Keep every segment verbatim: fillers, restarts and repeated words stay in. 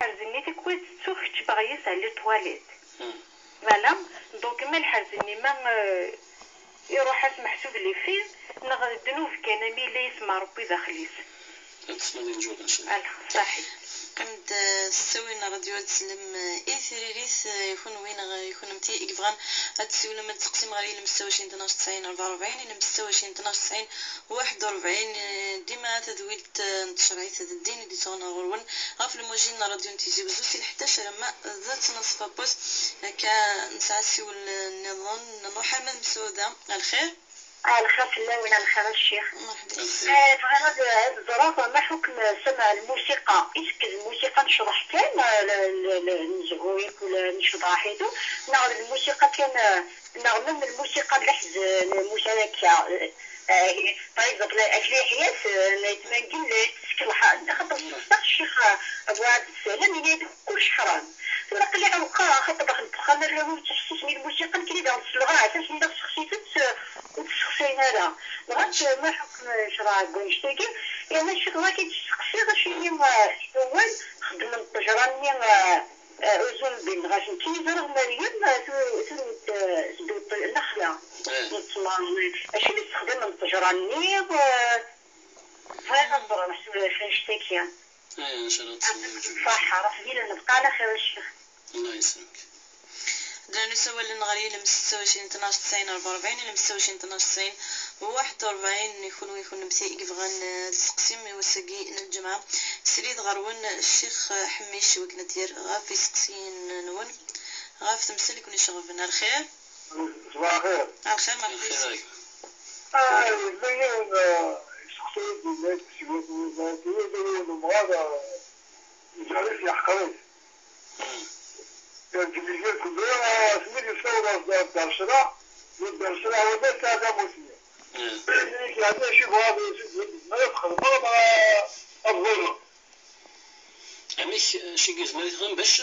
Lḥerz-nni tikwal tettuɣ kečč baɣ yes à les toilettes. Voilà. Donc ma lḥerz-nni ma euh, iruḥ-as meḥsub les faits, neɣ ddnub kan, am yella yisem n Ṛebbi daxel-is. Ad tesleḍ i lǧwab, ncallah. Ala, ṣaḥit. Qqim-d, eh, s ttawil n ṛṛadyu ad teslem, eh, i tririt, eh, i kunwi neɣ i kunemti i yebɣan ad tessiwlem, ad tseqsim ɣer yilem setta u ɛecrin tnac tesɛin rebɛa u rebɛin, yilem setta u ɛecrin tnac tesɛin waḥed u rebɛin, eh, dima tadwilt, eh, n tcerɛit d ddin i d-yettɣen ɣur-wen ɣef lmujin n ṛṛadyu n Tizi Wezzu si lḥdac alamma d tnaṣfa n wass. Akka nesɛa ssiwel, eh, nniḍen, nruḥ arma d Mesɛuda. A lxir. A lxir fell-awen, a lxir a ccix. Merḥba. Eh, bɣiɣ ad, ad ẓreɣ ma ḥukm samaɛ lmusiqa, isekk d lmusiqa n ccḍeḥ kan, eh, l-, l-, l-, n zhu yakk ula n ccḍeḥ idu, neɣ d lmusiqa kan, eh, neɣ mem lmusiqa n leḥzen, lmusiqa akka, eh, eh, par exemple, akli ḥyat, eh, n aytmangen, la tettkellex, xaṭer sexseɣ ccix, eh, Abu Ɛebd Ssalam, yenna-yi-d kullec ḥram. Tura aql-i ɛewqeɣ, axaṭer daxel n uxxam arraw-iw ttḥessisen i lmusiqa, nekkni daɣen selleɣ-as, akken daɣ sexsit-tt, eh, ur tt-ssexsayen ara. Dɣa ma ḥukm ccreɛ deg wannect-agi, yerna ccix wagi d-testeqsiḍ, acimi, eh, awal xeddmen ṭṭejra-nni, eh, eh, uzun n bin ɣas nekkini ẓriɣ Meryem, eh, tu-, turew-d, eh, sdub nnexla. Eh. Nettma, eh, acimi tessexdamem ṭṭejra-nni, eh, bɣiɣ ad ẓreɣ s, s annect-agi. Eh, ncallah ad tesleḍ i lǧwab. Ṣaḥa, ṛebbi la nebqa ɛla xir a ccix. Allah yesselmek. Ad nernu s awal-nneɣ ɣer yilem setta u ɛecrin tnac tesɛin rebɛa u rebɛin, yilem setta u ɛecrin tnac tesɛin waḥed u rebɛin, i kunwi kunemti i yebɣan, eh, ad tseqsim i wass-agi n lǧemɛa. Srid ɣer-wen Ccix Ḥemmic, i wakken ad d-yerr ɣef iseqsiyen-nwen, ɣef temsal i ken-iceɣben. A lxir. Ṣbaḥ lxir. A lxir, merḥba. Lxir. Ah, yella yiwen, eh, iseqsa-yi-d, yenna-d seg wass n wazal, yella yiwen umɣar, eh, iǧar-it yeḥqer-it. Hmm. Yerǧel-it kul, eh, asmi d-yessaweḍ ɣer Dda Rcra, di Dda Rcra wala sɛada musni. Hmm. Yenna-yak yeɛni acu yebɣa ad, ad, ad, ad xedmeɣ, neɣ ad ḍurreɣ. Amek, acu i yezmer ad yexdem bac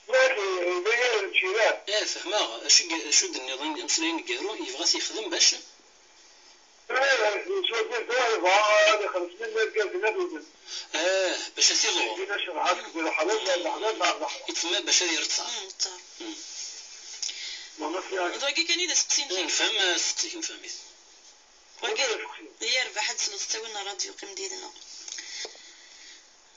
Wagi, d aya d lǧiran. Eh, fehmeɣ. Acu i, acu d-nniḍen, ameslay aneggaru, yebɣa ad t-yexdem bac? Eh, yettwaggad tura yebɣa ad ixelleṣ min irgazen ad uden. Eh, bac ad t-iḍur. Dina cebḥa seg leḥlal, leḥlal, leḥlal. Itma bac ad yeṛṭer. Mm, ṭer. Mm. Wagi kan i d aseqsi n... Eh, nefhem aseqsi-k, nefhem-it. Wagi, yerbeḥ ad tesleḍ ttawil n ṛṛadyu, qqim-d yid-neɣ.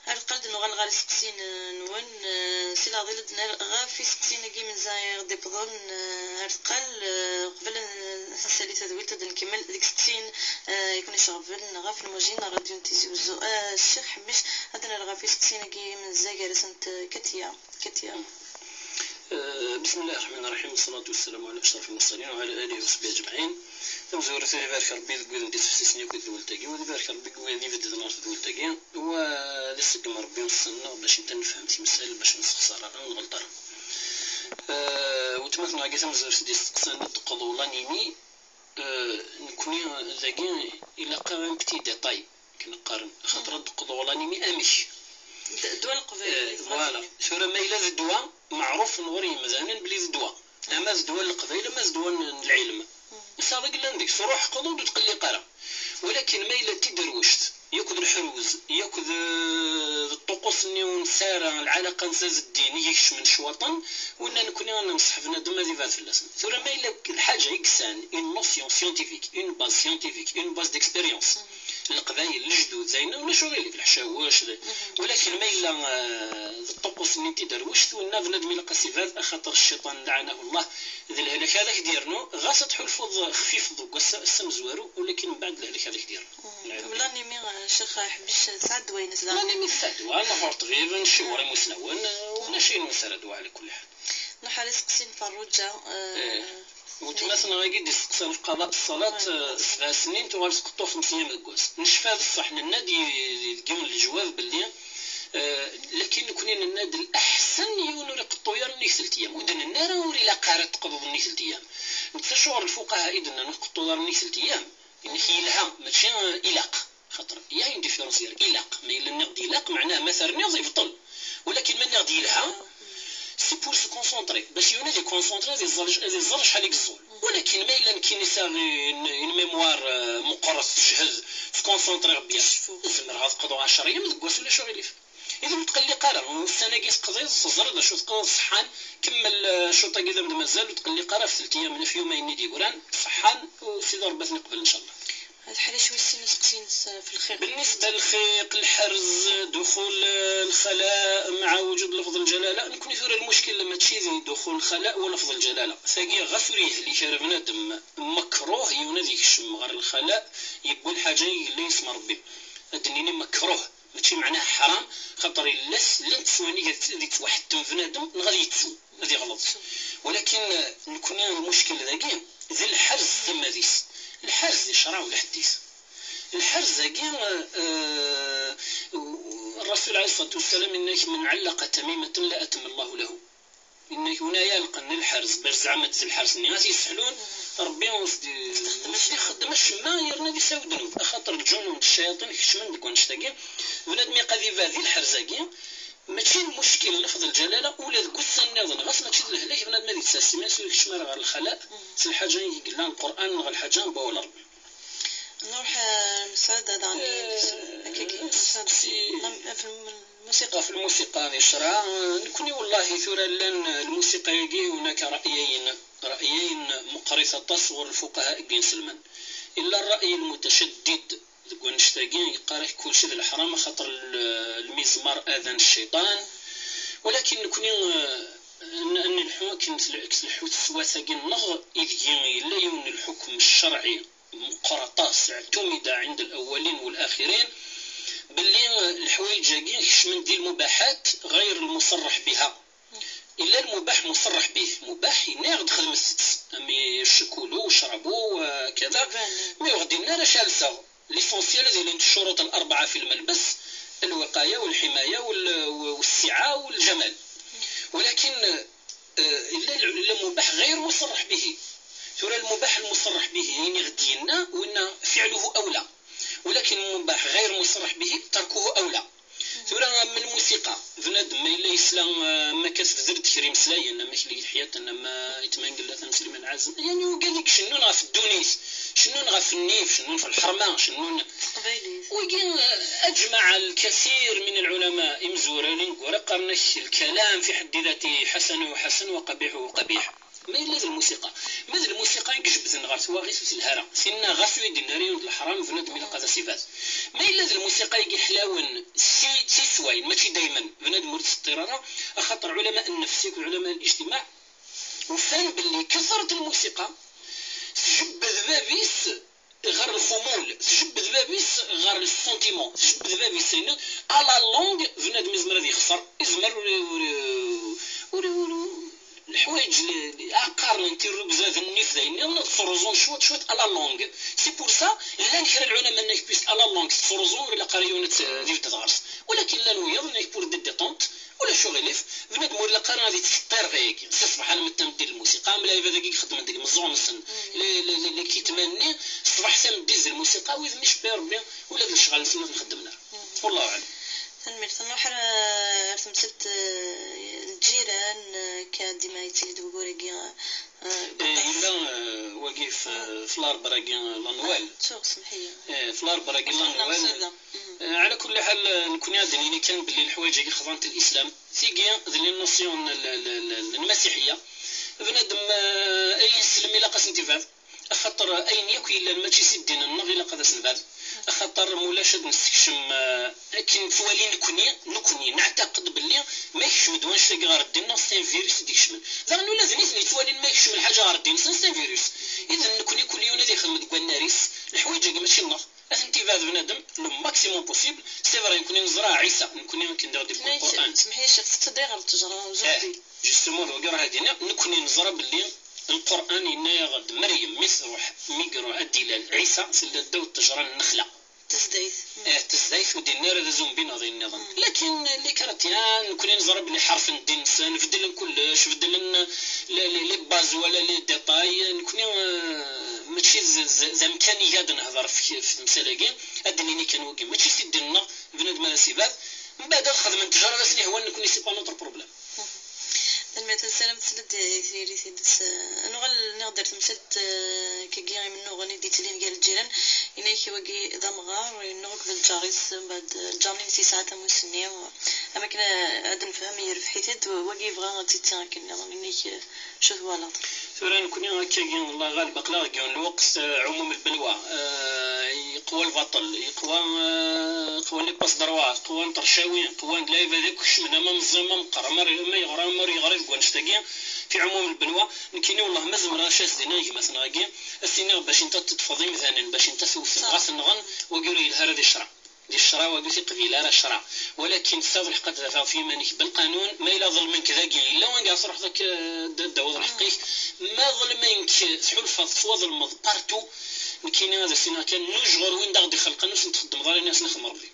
Ar qqel-d nuɣal ɣer iseqsiyen-nwen, eh, si leɛḍil ad d-nerr ɣef iseqsiyen-agi imenza i ɣ-d-iwwḍen, eh, ar qqel, eh, qbel ad nsali tadwilt ad nkemmel deg iseqsiyen, eh, i ken-iceɣben ɣef lmujin n ṛṛadyu n Tizi Wezzu. Eh, Ccix Ḥemmic, ad d-nerr ɣef iseqsiyen-agi imenza gar-asent, eh, Katia. Katia. Eh, bismillahi rraḥmani rraḥim, wassalatu wassalamu ɛala acrafi lmursalin wa ɛala alihi wa saḥbihi ajmaɛin. Tamezwarut, ad ibarek Rebbi deg widen d-ittḥessisen yakk i tedwilt-agi, wa ad ibarek Rebbi deg wid ibedden ɣer tedwilt-agi, wa ad iṣeggem Rebbi ussan-nneɣ bac nta nefhem timsal, bac ur nessexṣar ara, ur nɣelṭ ara. Eh, weltma-tneɣ-agi tamezwarut d-isteqsan ad d-teqḍu l'animi, eh, nekni dagi ilaq-aɣ un petit détail. Akken qqaren, axaṭer ad d-teqḍu l'animi amek? D-, ddwa n Leqbayel, eh, voilà. Tura ma yella d ddwa, meɛruf n ɣur yemdanen belli d ddwa. Ama d ddwa n Leqbayel, ama d ddwa n, n lɛilm. Nessaɣ deg llan deg-s, ruḥ qḍu-d ur tqelliq ara. Walakin ma yella d tiderwect, yakk d leḥruz, yakk d, eh, d ṭṭuqus-nni ur nesɛi ara lɛalaqa n zaz ddin i ikecmen ccwaṭen, winna nekni ad nenṣeḥ bnadem ad ibɛed fell-asen. Tura ma yella d lḥaǧa i yesan, une notion scientifique, une base scientifique, une base d'expérience. Leqbayel, lejdud, d ayen, ulac uɣilif, leḥcawec, d-, walakin ma yella, eh, d ṭṭuqus-nni n tiderwect, winna bnadem ilaq ad s-ibɛed, axaṭer cciṭan, lɛanahu Allah, d lehlak ad ak-d-yernu, ɣas ad tḥulfuḍ xfifeḍ deg wass-a, ass amezwaru, walakin mbeɛd lehlak ad ak-d-yernu. Lɛilm. Wala nimi, eh, Ccix Ḥemmic, tesɛa ddwa-ines daɣen. Wala nimi tesɛa ddwa, nruḥ ɣer ṭṭbib, ncewwer imusnawen, eh, ulac ayen ur nesɛi ara ddwa ɛla kulli ḥal. Nruḥ ar iseqsiyen n Ferruǧa, eh, eh, Weltma-tneɣ-agi d-isteqsan ɣef qada ṣṣalat, eh, sebɛa snin, tuɣal tqeṭṭu xemsa yyam deg wass. Necfa d ṣṣeḥ, nenna-d i, i, deg yiwen n leǧwab belli, eh, lakin nekni nenna-d leḥsen yiwen ur iqeṭṭu ara nnig telt yyam. Ur d-nenna ara ur ilaq ara ad tqeḍeḍ nnig telt yyam. Netta acuɣer lfuqaha i d-nnan ur tqeṭṭuḍ ara nnig telt yyam? Inek yelha, mačči, eh, ilaq. Xaṭer, il y a une différence gar ilaq. Ma yella nniɣ-d ilaq, meɛnah ma terniḍ, ibṭel. Walakin ma nniɣ-d yelha, c'est pour se concentrer. Bac yiwen ad iconcentrer, ad iẓẓal, ad iẓẓal acḥal i yeẓẓul. Walakin ma yella nekkini sɛiɣ une, une mémoire, euh, meqqret, tejhed, tconcentrer bien. Zemreɣ ad qḍuɣ ɛecra yyam deg wass, ulac aɣilif. Ur tqelliq ara, ussan-agi teqḍiḍ, teẓriḍ acu teqḍiḍ, ṣeḥḥan, kemmel, eh, ccuṭ-agi d amd mazal, ur tqelliq ara ɣef telt iyam, ɣef yumayen i d-yegran, ṣeḥḥan, u Sidi Ṛebbi ad ten-iqbel, ncallah. Ad ḥala cwi sin aseqsi-ines, eh, fi lxiq. Belnisba lxiq, lḥerz, duxul, eh, lxala, mɛa wujud lafḍ lǧalala, nekni tura lmuckil mačči di duxul lxala u lafḍ lǧalala. Tagi ɣas ur yehlik ara bnadem, makruh yiwen ad yekcem ɣer lxala, yewwi lḥaǧa i yella yisem Ṛebbi. Ad d-nini makruh. Mačči meɛnaha ḥram, xaṭer illas, llant teswiɛin i ad yettwaḥettem bnadem, neɣ ad yettu, ad yeɣleḍ. Walakin, eh, nekni lmuckil dagi, d lḥerz tamad-is. Lḥerz di ccṛeɛ u lḥedd-is. Lḥerz-agi, eh, الرسول عليه الصلاة والسلام إنك من علق تميمة لا أتم الله له. Inna-k win ara iɛelqen lḥerz, bac zeɛma d lḥerz-nni ad t-yesseḥlun, Ṛebbi ur s-d-, ur s-d-ixeddem acemma, yerna ad yesɛu ddnub. Axaṭer lǧunun d ccayaṭin kecmen deg wannect-agi. Bnadem iqad ibɛed di lḥerz-agi, mačči d lmuckil lafḍ lǧalala, ula deg ussan nniḍen, ɣas mačči d lehlak, bnadem ad yettasi, ma ur yekcim ara ɣer lxala, s lḥaǧa i yella Lqur'an neɣ lḥaǧa n wawal Ṛebbi. Nruḥ, eh, Mesɛud, ad aɣ-nini, eh, akkagi, Mesɛud, si- lam-, fi lmusiqa. Ɣef lmusiqa di ccṛeɛ, eh, nekni wallahi tura llan, eh, lmusiqa-agi, هناك رأيين، رأيين meqqrit aṭas ɣur lfuqaha i inselmen. Illa ṛṛa'y lmutacaddid deg wannect-agi, yeqqar-ak kulci d leḥram, axaṭer l-, lmizmar adan cciṭan. Walakin nekni, eh, n-, ad nelḥu akken tel-, akken telḥu teswiɛt-agi-nneɣ, ideg yella yiwen n lḥukm ccerɛi meqqer aṭas, اعتمد عند الأولين والآخرين, belli, eh, leḥwayeǧ-agi kecmen di lmubaḥat ɣayr lmuṣerreḥ biha. Illa lmubaḥ muṣerreḥ bih, mubaḥ yenna-yaɣ-d xedmet-tt, am ccekulu, ccrabu, eh, kada. Mi ur ɣ-d-yenni ara calseɣ. L'essentiel ad ilint ccuruṭ larbɛa fi lmelbes, lwiqaya, walḥimaya, wal-, w-, wessiɛa, walǧamal. Walakin, eh, illa l-, illa lmubaḥ ɣayr muṣerreḥ bihi. Tura lmubaḥ lmuṣerreḥ bihi, ayen i ɣ-d-yenna, winna fiɛluhu awla. Walakin lmubaḥ ɣayr muṣerreḥ bihi, tarkuhu awla. Tura am lmusiqa, bnadem ma yella yesla, eh, am akka tebder-d kra imeslayen, am akli lḥyaten, am, eh, itmangella tamslimin ɛazen. Yani, ugad i icennun ɣef ddunit, cennun ɣef nnif, cennun ɣef lḥerma, cennun. Teqbaylit. Wigi, eh, أجمع الكثير من العلماء imezwura n ineggura qqaren-ak الكلام في حد ذاته حسن وحسن وقبيح وقبيح. Ma yella d lmusiqa, ma d lmusiqa i ijebbden ɣer twaɣit ur telha ara. Tinna ɣas ur yi-d-yenni ara yiwen d leḥram, bnadem ilaq ad as-ibɛed. Ma yella d lmusiqa i iḥlawen si, si swayen, mačči daymen, bnadem ur yettseṭṭir ara, axaṭer ɛulama nnefs akked ɛulama lijtimaɛ ufan belli كثرة الموسيقى tjebbed bab-is ɣer lxumul, tjebbed bab-is ɣer le sentiment, tjebbed bab-is ayen à la longue, bnadem izmer ad yexser, izmer ur, ur, ur, ur, ur, leḥwayeǧ li, li qqaren tirrugza d nnif d ayen nniḍen ad sruẓun cwiṭ cwiṭ à la longue. C'est pour ça, llan kra n lɛulama nnan-ak puisque à la longue tettruẓu, ur ilaq ara yiwen ad t-, ad ibedd ɣer-s. Walakin llan wiyaḍ nnan-ak pour des détentes, ulac uɣilif, bnadem ur ilaq ara ad yettseṭṭir ɣayagi. Si ṣṣbeḥ alamma d tameddit lmusiqa, am lɛibad-agi i ixeddmen deg imeẓẓuɣen-nsen, li, li, li, li kitman-nni, ṣṣbeḥ tameddit d lmusiqa, wid-nni icebbi Ṛebbi, ula d lecɣal-nsen ur ten-xeddmen ara. Wallahu aɛlam. Tanemmirt. Nruḥ ar, ar temsalt, eh, lǧiran, eh, akka dima yettili-d wugur-agi, eh, Eh, yella, eh, wagi f-, f l'arbre-agi, eh, la Noël. Tuɣ, semḥ-iyi. Eh, f l'arbre-agi, la Noël. Eh, ɛla kulli ḥal, eh, nekni ad d-nini kan belli leḥwayeǧ-agi xḍant lislam. Tigi d les notions n, n, n, n, n lmasiḥiyya. Bnadem, eh, ay islem ilaq ad sen-tibɛed. Axaṭer ayen yakk yellan mačči si ddin-nneɣ ilaq ad as-nebɛed. Axaṭer mulac ad nessekcem, eh, akken nettwali nekni, nekni neɛtaqed belli ma yekcem-d wannect-agi ɣer ddin-nneɣ, c'est un virus i d-ikecmen. Daɣen ula d nitni ttwalin ma yekcem lḥaǧa ɣer ddin-nsen, c'est un virus. Idan nekni kul yiwen ad ixdem deg wannar-is, leḥwayeǧ-agi mačči nneɣ. Ad tent-ibɛed bnadem le maximum possible. C'est vrai, nekni neẓra Ɛisa, nekni akken diɣ d-yewwi Lqur'an. Semḥ-iyi ccix, teṭṭeḍ ɣer ttejra n uzebbi. Eh, justement, d wagi rah ad iniɣ, nekni neẓra belli Lqur'an yenna-yaɣ-d Meryem mi truḥ, mi iruḥ ad d-ilal Ɛisa, tella ddaw ttejra n nnexla. Tezdayt. Eh, tezdayt, ur d-yenni ara d azumbi neɣ d ayen nniḍen. Lakin les chrétiens, nekni neẓra belli ḥerfen ddin-nsen, beddlen kullec, beddlen les, les, les bases wala les détails, nekni, eh, mačči d, d, d amkan i ad nehder f, f temsal-agi, ad d-nini kan wagi, mačči si ddin-nneɣ, bnadem ad as-ibɛed, mbeɛd ad xedmen ttejra d asen-ihwan, nekni c'est pas notre problème. Tanemmirt, nessaram tesla-d i tiri tidet. Ad nuɣal niɣ-d ar temsalt, eh, akkagi imennuɣen i d-yettilin gar lǧiran. Inek wagi d amɣar, yennuɣ akked lǧar-is, mbeɛd lǧar-nni-ines yesɛa tamussni, am akken ad nefhem yerbeḥ-it-id, wagi yebɣa ad tt-itti akken nniḍen. Inek acu twalaḍ? Tura nekkni akkagi, Allah ɣaleb, aql-aɣ deg yiwen lweqt, eh, ɛumum lbelwa, eh, yeqwa lbaṭel, yeqwa, eh, qwan les passe-droits, qwan tercawin, qwan-d lɛibad akk kecmen, ama meẓẓi, ama meqqer, ama, ama yeɣra, ama ur yeɣri deg wannect-agi, fi ɛumum lbelwa. Nekkini, wellah, ma zemreɣ acu as-d-iniɣ i gma-tneɣ-agi, as-iniɣ bac inta teṭṭfeḍ imdanen, bac inta tewteḍ, dɣa tenɣen, wagi ur yelha ara di ccṛeɛ. Di ccṛeɛ, wagi ur t-iqbil ara ccṛeɛ. Walakin tesɛiḍ lḥeqq ad tdafɛeḍ f yiman-ik belqanun, ma yella ḍelmen-k dagi, yella wanga ad truḥeḍ ad k-, ad d-tawiḍ lḥeqq-ik. Ma ḍelmen-k, tḥulfaḍ tettwaḍelmeḍ partout, nekkini ad as-iniɣ kan, nuj ɣur win d aɣ-d-ixelqen, ur sen-txeddmeḍ ara ayen i asen-ixdem Ṛebbi.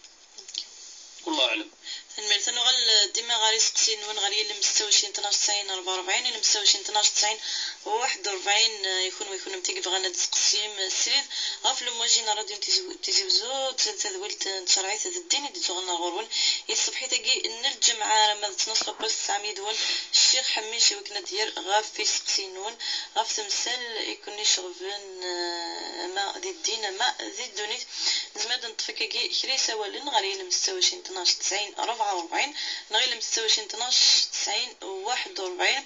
Wallahu aɛlam. Tanemmirt. Ad nuɣal dima ɣer iseqsiyen-nwen ɣer yilem setta u ɛecrin tnac tesɛin rebɛa u rebɛin, yilem setta u ɛecrin tnac tesɛin waḥed u rebɛin, eh, i kunwi kunemti i yebɣan ad d-tseqsim, eh, srid ɣef lemwaji n ṛṛadyu n Tizi, Tizi Wezzu, d tadwilt n tcerɛit d ddin i d-ittuɣen ɣer ɣur-wen i tṣebḥit-agi n lǧemɛa, arma d ttnaṣfa n wass tesɛam yid-wen Ccix Ḥemmic i wakken ad d-yerr ɣef iseqsiyen-nwen ɣef temsal i ken-iceɣben, eh, ama di ddin ama di ddunit. Nezmer ad neṭṭef akkagi kra isawalen ɣer yilem setta u ɛecrin tnac tesɛin rebɛa u rebɛin neɣ yilem setta u ɛecrin tnac tesɛin waḥed u rebɛin.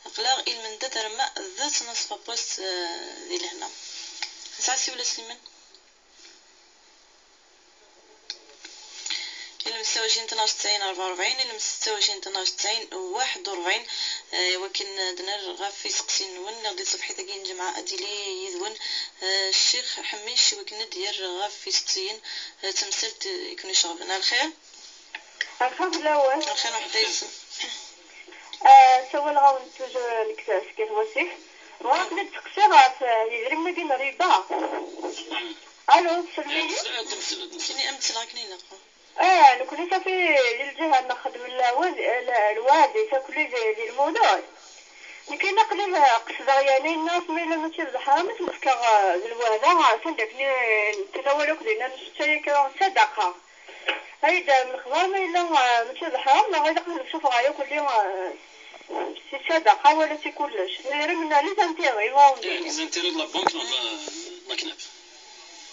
Aql-aɣ i lmendad arma d ttnaṣfa n wass, eh, di lehna. Nesɛa asiwel a Sliman? Ilem setta u ɛecrin tnac tesɛin rebɛa u rebɛin, ilem setta u ɛecrin tnac tesɛin waḥed u rebɛin, eh, i wakken ad nerr ɣef iseqsiyen-nwen. Nniɣ-d di tṣebḥit-agi n lǧemɛa ad d-yili yid-wen, eh, Ccix Ḥemmic i wakken ad d-yerr ɣef iseqsiyen, eh, d tamsalt i ken-iceɣben. Ar lxir? Ar lxir fell-awen. Ar lxir, mreḥba yes-m. Ah, ssawaleɣ-awen-d toujours nekk seg At Wasif. Bɣiɣ ad d-steqsiɣ ɣef, eh, yedrimen-agi n riba. Allo, tsellem-iyi? Ad d-nsel, ad d-nsel. Ini am-ttleɣ akken ilaq. Ah, nekkni safi di lǧiha nxeddem lwad-, l-, lwadi takli di, di Lmulud. Nekkini aql-i qesdeɣ yani nniɣ-as ma yella mačči d leḥram ad ten-fkeɣ, eh, d lwehda, eh, sanda akken nettanawal akk dinna nessetta akka sadaqa. Ay-d, eh, lexbar ma yella, eh, mačči d leḥram neɣ ilaq ad ten-ssufɣeɣ yakk lli, eh, si sadaqa wala si kullec. Nehri menna les intérêts, i wawen-d-iniɣ. Les intérêts de la banque neɣ de la, de la CNAP?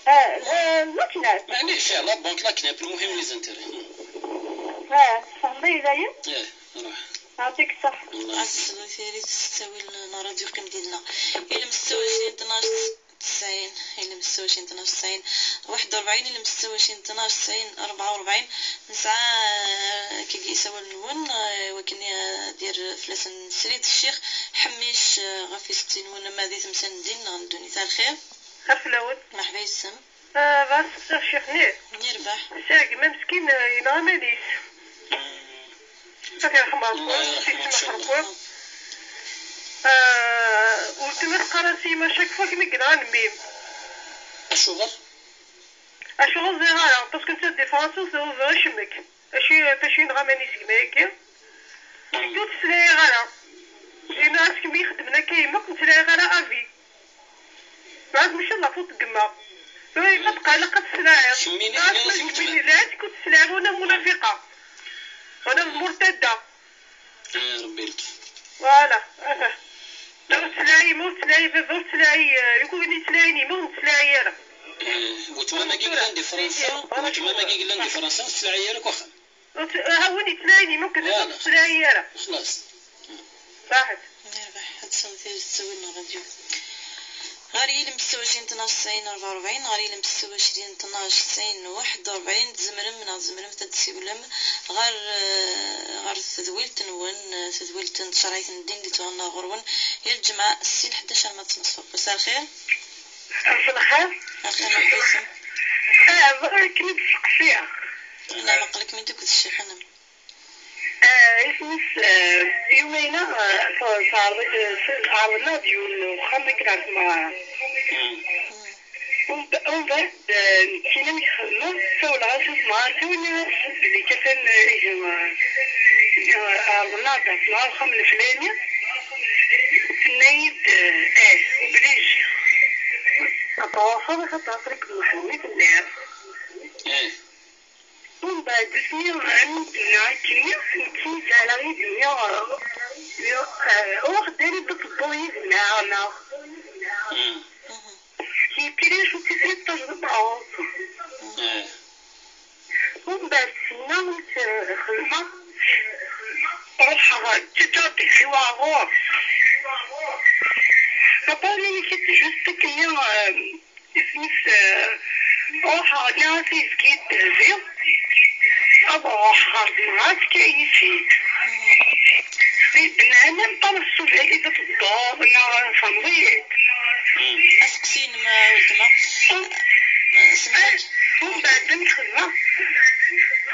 Eh, eh, la CNAP. Maɛlic, eh, la banque, la CNAP, lmuhim les intérêts. Eh, tfehmeḍ-iyi dayen? Eh, ruḥ. Yeɛṭik ṣṣeḥḥa. Ɛziz, tili tettawil n ṛṛadyu qqim dinna. Ilem setta u ɛecrin tnac tesɛin, ilem setta u ɛecrin tnac tesɛin waḥed u rebɛin, ilem setta u ɛecrin tnac tesɛin rebɛa u rebɛin. Nesɛa, eh, akkagi isawalen-nwen, eh, wakken ad d-yerr fell-asen srid Ccix Ḥemmic, eh, ɣef iseqsiyen-nwen ama di temsal n ddin neɣ n ddunit. Ar lxir. Ar fell-awen. Mreḥba yes-m. Ah, bɣiɣ ad steqsiɣ ccix-nni. Yerbeḥ. Sɛiɣ gma meskin, ah, yenɣa iman-is. Ad t-yerḥem Ṛebbi, Allah yerḥem, si ssma ncallah. Ḥerku. Ah, weltma teqqar-as i yemma chaque fois akken i yenɣa mmi-m. Acuɣer? Acuɣer ẓriɣ ara, parce que netta di Fransa ur ẓriɣ acemmek. Acu, acu yenɣa iman-is gma-agi? Ur ttlaɛiɣ ara. Yenna-as kemm ixeddmen akka yemma, ur ttlaɛiɣ ara avi. Bɛad mačči d la faute n yemma. Tura yemma tqelleq ad teslaɛi. Kemmini, kemmini, kemmini. Lɛid kut teslaɛi wana munafiqa. Wana d murtadda. Eh, Rebbi yelṭef. Voilà. Ur teslaɛi yemma, ur teslaɛi baba, ur teslaɛi, eh, yakk win yettlaɛin yemma, ur nettlaɛi ara. Eh, weltma-agi yellan di Fransa, weltma-agi yellan di Fransa, ur teslaɛi ara deg uxxam. Ha win yettlaɛin yemma, ur teslaɛi ara. Xlaṣ. Saḥit. Yerbeḥ, ad tesɛu tawil n ṛṛadyu. Ɣer yilem setta u ɛecrin tnac tesɛin rebɛa u rebɛin, ɣer yilem setta u ɛecrin tnac tesɛin waḥed u rebɛin, tzemrem neɣ tzemremt ad d-tessiwlem ɣer, eh, ɣer tedwilt-nwen, eh, tedwilt n tcerɛit n ddin di tɣenna ɣur-wen, yal lǧemɛa si lḥdac arma d ttnaṣfa. Msa lxir. Msa lxir. Lxir, mreḥba yes-m. Ah, bɣiɣ ad kem-id-sseqsiɣ. Nɛam, aql-ikem-id akked ccix-nnem. Eh, isem-is, eh, Yumina, eh, t-, teɛreḍ-, eh, s-, ɛerḍen-aɣ-d yiwen n uxxam akken ar tmeɣra. Umbeɛd, eh, nekkini amek xedmeɣ, ssawleɣ-as i tmeɣra-nni, nniɣ-as belli katan, eh, ihi, eh, eh, ɛerḍen-aɣ-d ar tmeɣra uxxam leflani. Tenna-yi-d, eh, eh, obligé ad truḥeḍ, axaṭer aql-ik mḥemmi telliḍ. Umbeɛd asmi i d-tenna akkenni, nekkini ttɛalaɣ-iyi-d nniɣ, eh, eh, ruḥ-d armi d-tedduḍ yid-neɣ, neɣ? Nekkini acu tis-, i d tajdiṭ Eh. Umbeɛd ssneɣ-t, xedmeɣ, ruḥeɣ, ǧǧiɣ-d deg-s i waɛɣur. Après, mi nekk-id juste akken-nni, euh, isem-is, euh, ruḥeɣ, nniɣ-as ayefki d dehbi, ad ruḥeɣ ɣer tmeɣra, tefka-yi-t-id. Di ddnana, meqqar s tudert i d-tedduḍ, neɣ tfehmeḍ-iyi-d? Aseqsi-inem, a weltma. Semḥ-iyi. Umbeɛd amek xedmeɣ?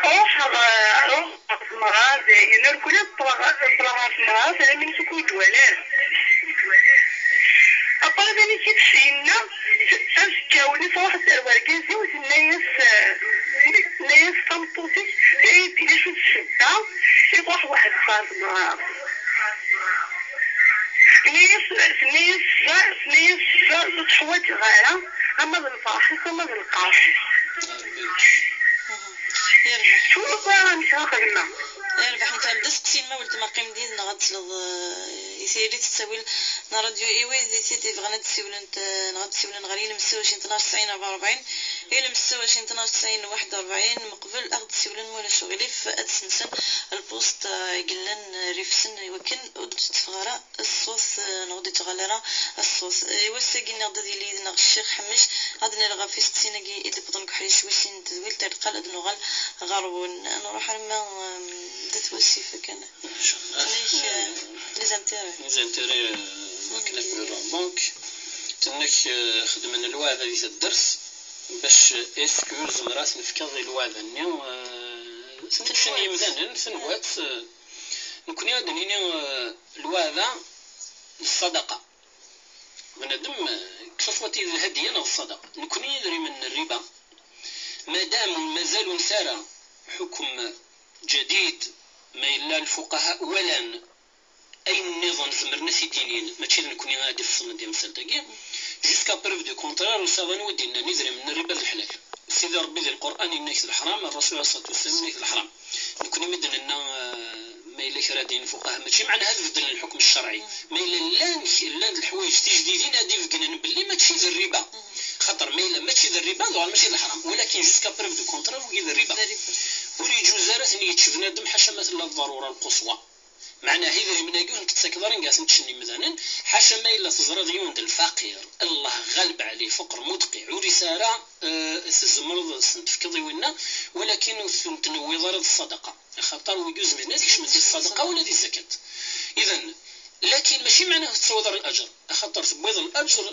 Ruḥeɣ, ruḥeɣ ɣer tmeɣra, dayen, irkul ṭṭleɣ, ṭṭleɣ ɣer tmeɣra, alammi nekk ur yi-d-wala ara. Après, d amek i d-yenna, azekka-nni truḥ-d ar wergaz-iw, tenna-yas, eh, tenna-yas tameṭṭut-ik, ay d-ini acu d ssebba, iruḥ weḥd-s ɣer tmeɣra. Tenna-yas, tenna-yas, tenna-yas, ur tt-ḥwaǧeɣ ara, ama d lferḥ-is, ama d lqerḥ-is. Yerbeḥ. Tura amek ara xedmeɣ? Yerbeḥ, netta d aseqsi n ma weltma, qqim din neɣ ad tesleḍ, eh, i tayri tettawil n ṛṛadyu i wid i t-id-ibɣan ad d-siwlen, eh, neɣ ad d-siwlen ɣer yilemsewwacin tnac tesɛin rebɛa u rebɛin, yilemsewwacin tnac tesɛin waḥed u rebɛin, meqbel ad ɣ-d-siwlen ma ulac uɣilif ad sensen lpust, eh, i yellan, eh, rrif-sen i wakken ur d-tetteffeɣ ara ṣṣut, eh, neɣ ur d-ittuɣal ara ṣṣut. Eh, i wass-agi nniɣ-d ad yili yid-neɣ Ccix Ḥemmic, ad d-nali ɣef isteqsiyen-agi i d-iwwḍen deg uḥric wis sin n tedwilt, ar leqqal ad d-nuɣal ɣer-wen. Ad nruḥ arma, em, d at wasif kan. Tenna-k, eh, les intérêts. Les intérêts, eh, akken ad nruḥ bank. Tenna-k, eh, xedmen lweɛda di taddart, bac est-ce que zemreɣ ad ten-fkeɣ i lweɛda-nni, eh, ten-ččan yimdanen, tenwa-tt, eh, Nekkni ad d-nini, eh, lweɛda n ṣṣadaqa. Bnadem, eh, que ce soit lhadya neɣ ṣṣadaqa. Nekkni idrimen n rriba, madam ur mazal ur nesɛi ara ḥukum ǧadid, ma yella lfuqaha walan ayen nniḍen zemren ad t-id-inin, mačči d nekkni ad ifeṣlen di temsalt-agi. Jusqu'à preuve du contraire, ur sɛiɣ anwa i d-yennan idrimen n rriba d leḥlal. Sidi Ṛebbi di Lqur'an yenna-k d leḥram, Ṛṛasul ɛalayhi ṣṣalatu wassalam yenna-k d leḥram. Nekkni mi d-nenna, eh, ma yella kra din fuqaha, mačči meɛnaha ad beddlen lḥukm ccerɛi. Ma yella llan, llan leḥwayeǧ tijdidin ad d-ibeggnen belli mačči d rriba. Xaṭer ma yella mačči d rriba, dɣa mačči d leḥram. Walakin jusqu'à preuve du contraire, wagi d rriba. D rriba. Ur yeǧuz ara ad ten-yečč bnadem ḥaca ma tella ḍḍarura lquswa. Meɛnaha idrimen-agi ur ten-tettakeḍ ara anga ten-ččen imdanen, ḥaca ma yella teẓriḍ yiwen d lfaqir, Allah ɣaleb ɛlih, faqer mudqiɛ, ur yesɛi ara, eh, tzemreḍ ad sen-tefkeḍ i winna, walakin ur ten-tnewwiḍ ara d ṣṣadaqa, axaṭer wigi ur zmiren ad kecmen di ṣṣadaqa wala di zzakat. Idan, lakin mačči meɛna ur tettawiḍ ara laǧer, axaṭer tewwiḍ laǧer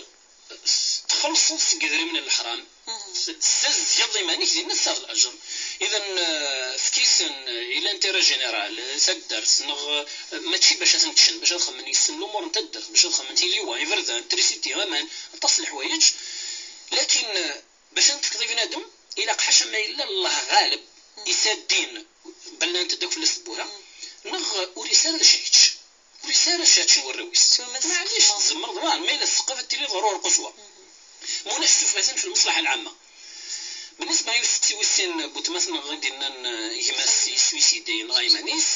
txellṣeḍ seg idrimen n leḥram, tessazedgeḍ iman-ik dinna tesɛiḍ laǧer. Idan, eh, efk-iten, eh, i l'intérêt général, eh, taddart, neɣ, eh, mačči bac ad ten-ččen, bac ad xemmen yes-sen lumuṛ n taddart, bac ad xemmen tiliwa, iberdan, trisiti, aman, aṭas n leḥwayeǧ. Lakin, eh, bac ad ten-tefkeḍ i bnadem, ilaq ḥaca ma yella Allah ɣaleb, isaddin, bellant-d akk fell-as tewwura, neɣ ur yesɛi ara d acu yečč. Ur yesɛi ara ccač n warraw-is. Maɛlic, tzemreḍ, ma yella teqqed ad tili ḍrur quswa. Munac tufa-ten fi lmeṣlaḥa lɛamma. Bellisba i useqsi wis sin n butma-s neɣ i d-yennan, eh, gma-s yeswisidi, yenɣa iman-is.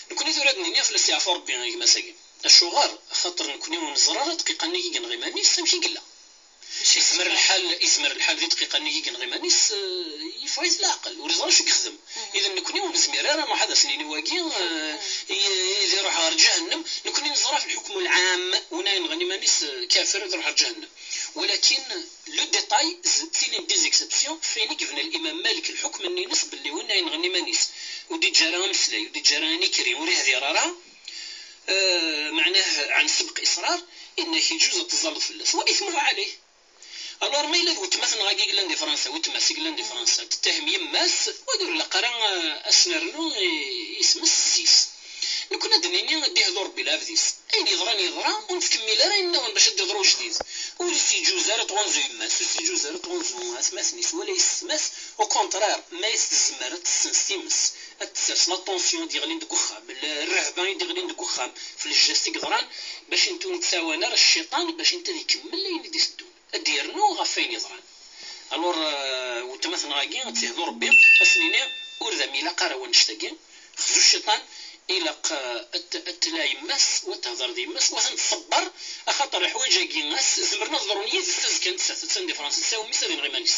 Nekkni tura ad d-nini fell-as yeɛfu Rebbi gma-s-agi. Acuɣer? Axaṭer nekkni ur neẓri ara dqiqa-nni i yenɣa iman-is amek i yella. Yezmer lḥal, yezmer lḥal di dqiqa-nni i yenɣa iman-is, eh, yeffeɣ-it leɛqel, ur yeẓri acu yexdem. Idan nekkni ur nezmir ara ad nruḥ ad as-nini wagi, eh, i, i, ad iruḥ ɣer ǧahennem. Nekkni neẓra fi lḥukm lɛam, win yenɣan iman-is, eh, kafir, ad iruḥ ɣer ǧahennem. Walakin le détail, z-, ttilin des exceptions, f ayen i yebna l'imam Malik lḥukm-nni-ines belli win yenɣan iman-is, ur d-iǧǧa ara ameslay, ur d-iǧǧa ara anikri, ur ihdir ara, eh, meɛnah ɛan sebq israr, inna-k yeǧuz ad teẓẓaleḍ fell-as, wa ithmuhu ɛalayh. Alors, ma yella d weltma-tneɣ-agi yellan di Fransa, weltma-s i yellan di Fransa, tettahim yemma-s, wad ur ilaq ara, eh, ad s-nernu i, i isem-is s-is. Nekkni ad d-nini ad d-ihdu Rebbi lɛebd-is. Ayen yeḍran yeḍra, ur nettkemmil ara ayen nniḍen bac ad d-iḍru ujdid. Ur s-yeǧuz ara ad tɣunzu yemma-s, ur s-yeǧuz ara ad tɣunzu atmaten-is, wala yessetma-s. Au contraire, ma i s-tezmer ad tessens times, ad tessers l'attention i d-yeɣlin deg uxxam, l-, rrehba i d-yeɣlin deg uxxam, f le geste i yeḍran, bac intu ur nettɛawan ara cciṭan, bac intu ad ikemmel ayen i d-iteddun. Ad d-yernu ɣef wayen yeḍran. Alors, euh, weltma-tneɣ-agi, ad tt-ihdu Rebbi, ad s-nini, ur d am-ilaq ara wannect-agi, xzu cciṭan, ilaq, euh, ad t-, ad tla yemma-s, wa ad tehder d yemma-s, wa ad ten-tṣebber, axaṭer leḥwayeǧ-agi, ass, zemren ad ḍrun yid-s azekka n tsaɛet, attan di Fransa, tesɛa mmi-s ad ineɣ iman-is.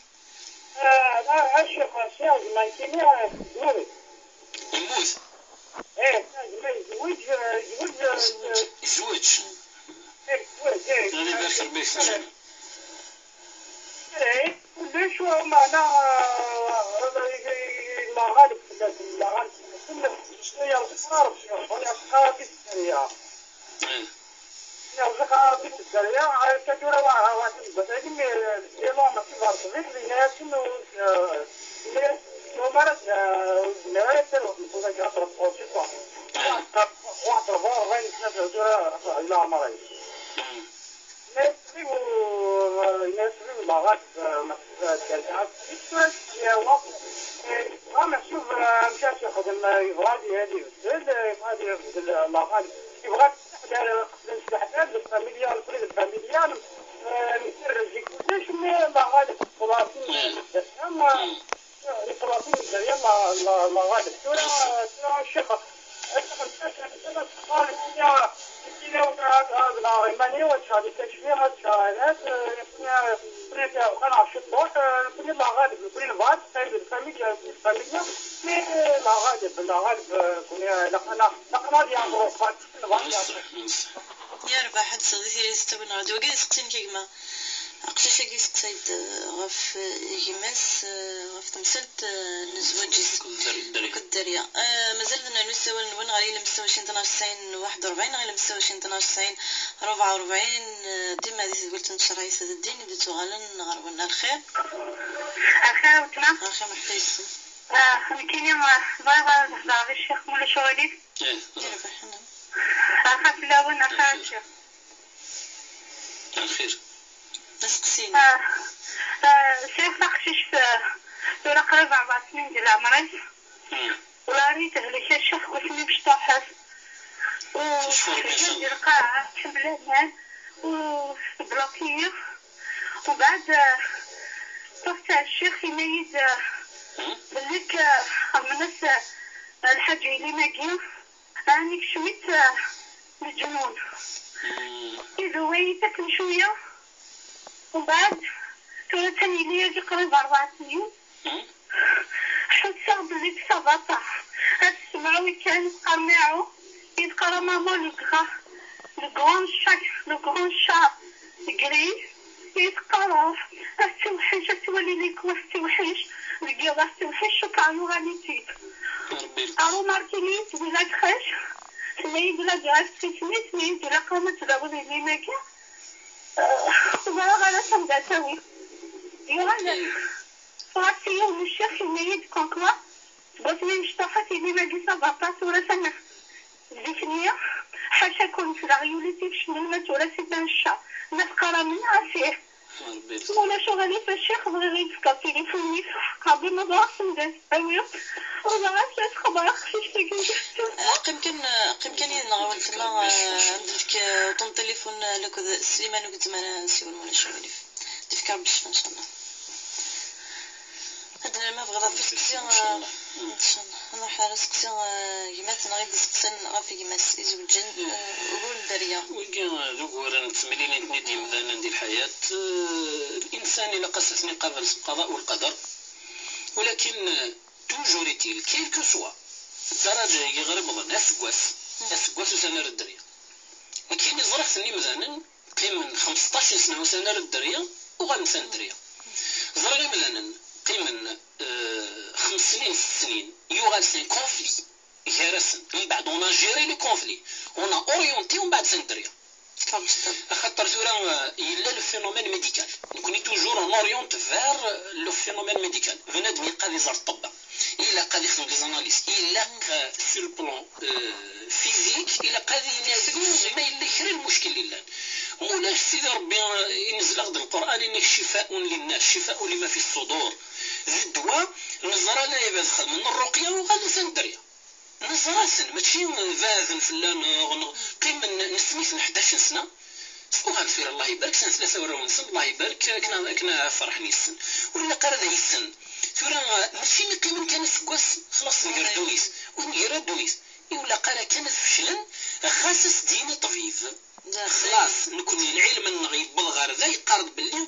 Ah, ah, ah, ccix, ccix, gma-k-ini, ah, yemmut. Yemmut? Eh, gma yezweǧ, eh, yezweǧ, eh, yezweǧ. Eh, yezweǧ, eh. Ad ibarek Rebbi fell-am. Eh, kullec, meɛna, ah, Allah ig-, ig-, ig-, Allah ɣaleb fell-asen, Allah ɣaleb fell-asen. Yerẓeq Rebbi, yerẓeq Rebbi si dderya. Eh. Yerẓeq Rebbi si dderya, akka tura wa, wa, wa, tagi, mi, eh, lǧilu, mačči d aṛebbi, yenna-yasen, ur, eh, yenna-yasen, ur zmireɣ ara, eh, ur zmireɣ ara ad t-aruɣ, nekk ur zmireɣ ad t-aruɣ, quoi. Waḥed, waḥed rebɛa u rebɛin sna tura, leɛmer-is. Yenna-yas ṭṭbib, u, yenna-yas ṭṭbib, Allah ɣaleb, eh, mačči d, d, d, d, tura, eh, wa, eh, yebɣa meḥsub, eh, amek ara t-yexdem, eh, yebɣa ad, ad ibeddel, eh, yebɣa ad ibeddel, eh, Allah ɣaleb. Yebɣa ad t-yesteḥlal, qbel nesteḥlal, d lfamilya, nekkni d lfamilya, eh, nkerrez i kullec, mi Allah ɣaleb, teqqel ɣer tin n Dderya, ma, teqqel ɣer tin n Dderya, ma, ma, ma ɣaleb. Tura, tura, a ccix, a ccix, nekkni, nekkni, nekkni, ad nɣer iman-iw, ad ččeɣ di kacfi, ad ččeɣ alat, eh, nekkni, nekkni, nekkni, nekkni, Allah ɣaleb, nekkni nebɣa ad teqqim d lfamilya, d lfamilya, mi, Allah ɣaleb, Allah ɣaleb, eh, nekkni, ilaq-aneɣ, ilaq-aneɣ ad yeɛmer uxxam. Yerbeḥ, ad tesɛuḍ tiririt ttawin ɣer d wagi d iseqsiyen-ik a gma. Aqcic-agi yesteqsay-d, eh, ɣef, eh, gma-s, eh, ɣef temsalt, eh, n zzwaǧ-is akked dderya. Akked dderya. Eh, mazal ad nernu s wawal-nwen ɣer ilem ستة وعشرين اثناش تسعين واحد وأربعين neɣ ilem ستة وعشرين اثناش تسعين ربعة وأربعين. Eh, dima di tedwilt n ccṛeɛ d ddin i d-ittuɣalen ɣer-wen. Ar lxir. Ar lxir a weltma. Ar lxir, merḥba yes-m. Ah, nekkini, ah, bɣiɣ ad hedreɣ i ccix, ma ulac aɣilif. Eh, yerbeḥ, yerbeḥ. Axir fell-awen, axir a ccix. Lxir. Asteqsi-inu. Ah, ah, sɛiɣ taqcict, ah, tura qrib rebɛa snin di leɛmer-is. Hmm. Ula i tehlek a ccix deg wasmi mecṭuḥet. U tecfa Rebbi, tejja-d di lqaɛa, tḥemmel aman, u tebluki-yi. Mbeɛd, ah, ṭṭafet a ccix, yenna-yi-d, ah, hmm, belli k-, ah, xedmen-as, ah, Lḥaǧa yelli-agi, ɛni kecmet, ah, leǧnun. Idewwa-yi-t akken cwiya. Umbeɛd, tura-tt-an yelli-agi qrib rebɛa snin. Ḥusseɣ belli d ça va pas. Ad tessemɛu kan teqqar miɛu, i teqqar à maman le grand, le grand chat, le grand chat gris. I teqqar, ah, ad tewḥic, ad twali les coups, ad tewḥic. Deg yiḍ ad tewḥic, cukkeɣ yuɣal-itt-id. Remarquer-iyi-d di la crèche, tenna-yi-d la directrice-nni, tenna-yi-d ilaq-am ad tdawiḍ yelli-m-agi. Ur ẓriɣ ara sanda ad tawi. Yuɣal, ffɣeɣ-d si yiwen n ccix, yenna-yi-d comme quoi seg wasmi mecṭuḥet yelli-m-agi ça va pas, tura atan zik-nni, ḥaca-ken, tleɣ yuli-tt ikcem melmi tura si tanecca. Ma teqqar-am neɣ asih. Ma ulac uɣilif a ccix, bɣiɣ ad yi-d-tefkeḍ tilifun-is, ḥeqqa bi ma ẓriɣ send ad t-awiɣ. Ur ẓriɣ acu ad xedmeɣ aqcic-agi. Qqim kan, qqim kan yid-neɣ a weltma, ad d-nefk uṭṭun n tilifun, akked Sliman ur nezmir ad nsiwel, ma ulac aɣilif. Ad d-yefk Rebbi ccfa, ncallah. Ad d-nerr ma bɣiḍ ɣef useqsi, ncallah. Ncallah. Ad nruḥ ar useqsi, eh, gma-tneɣ i d-iseqsan ɣef gma-s izewǧen, eh, ugur n dderya. Wigi d uguren d temlilin-ten-id yemdanen di lḥayat. Eh, l'insan ilaq-as ad ten-iqabel s lqaḍa u lqader. Walakin, eh, toujours est-il, quel que soit ddaraǧa-agi ɣer ibḍen, aseggas, aseggas ussan ar dderya. Nekkini ẓriɣ-ten imdanen, qqimen xemseṭṭac n sna ussan ar dderya, uɣalen s dderya. Ẓriɣ imdanen qqimen, eh, xems snin, sett snin, yuɣal s un conflit gar-asen. Mbeɛd, on a géré le conflit, on a orienté, mbeɛd s dderya. Axaṭer tura, eh, yella le phénomène médical. Nekkni toujours on oriente vers le phénomène médical. Bnadem ilaq ad iẓer ṭṭebba. Ilaq ad ixdem des analyses. Ilaq, eh, sur le plan, eh, physique, ilaq ad yini ma yella kra n lmuckil yellan. Mulac Sidi Rebbi, eh, inzel-aɣ-d Lqur'an, inna-k شفاء للناس، شفاء لما في الصدور. D ddwa, neẓra lɛibad xedmen rruqya, uɣalen s dderya. Neẓra-ten, mačči beɛden fell-aneɣ, neɣ qqimen, nessen-iten ḥdac n sna. Uɣal tura, Allah ibarek, sɛan tlata warraw-nsen, Allah ibarek, akken, akken ad ferḥen yes-sen. Ur ilaq ara ad asen. Tura, mačči mi qqimen kan aseggas, xlaṣ, nger ddunit. Ur nger ddunit. Ur ilaq ara kan ad feclen, ɣas ad s-d-yini ṭṭbib. Xlaṣ, nekkni lɛilm-nneɣ yewweḍ ɣer da, yeqqar-d belli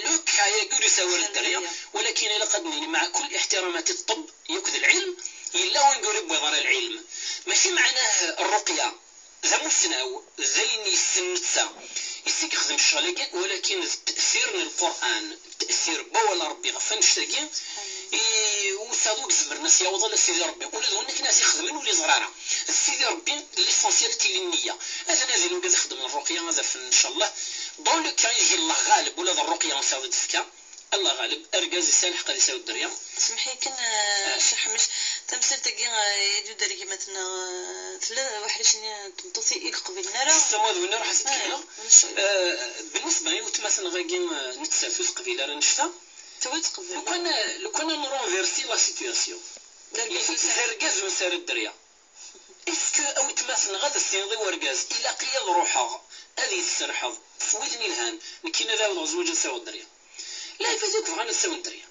le cas-agi ur yesɛi ara dderya, walakin ilaq ad d-nini, مع كل احترامات الطب, yakk d lɛilm, yella win ur yewwiḍ ara lɛilm. Mačči meɛnah rruqya d amussnaw, d ayen yessen netta, i s-yexdem ccɣel-agi, walakin d ttesir n Lqur'an, d ttesir n wawal n Rebbi ɣef annect-agi, i usaḍu i izemren ad s-yaweḍ ala Sidi Rebbi. Ula d win akken ad t-ixedmen ur iẓri ara. D Sidi Rebbi, l'essentiel tili nniya. Ad nadin wigad ixeddmen rruqya ad afen, ncallah. Dans le cas ideg Allah ɣaleb, ula d rruqya usaḍu i d-tefka, Allah ɣaleb, argaz yesɛa lḥeqq ad yesɛu dderya. Semmeḥ-iyi kan, eh, Ccix Ḥemmic, tamsalt-agi, eh, i d-yuder gma-tneɣ, eh, tella waḥric-nni n tmeṭṭut i, i yeqbilen ara. Justement, d win ruḥ ad t-id-kemmleɣ. Eh, بالنسبة i weltma-tneɣ-agi, eh, nettat ur teqbil ara annect-a. Tura ur teqbil. Lukan, lukan ad nrenversi la situation. D argaz ur nesɛi ara. D argaz ur nesɛi ara dderya. Est-ce que a weltma-tneɣ ad as-tiniḍ i urgaz, ilaq-iyi ad ruḥeɣ, ad yi-tesserḥeḍ, f widen ilhan, nekkini ad ɛawdeɣ zzwaǧ ad sɛuɣ dderya? Lɛibad akk bɣan ad sɛun dderya.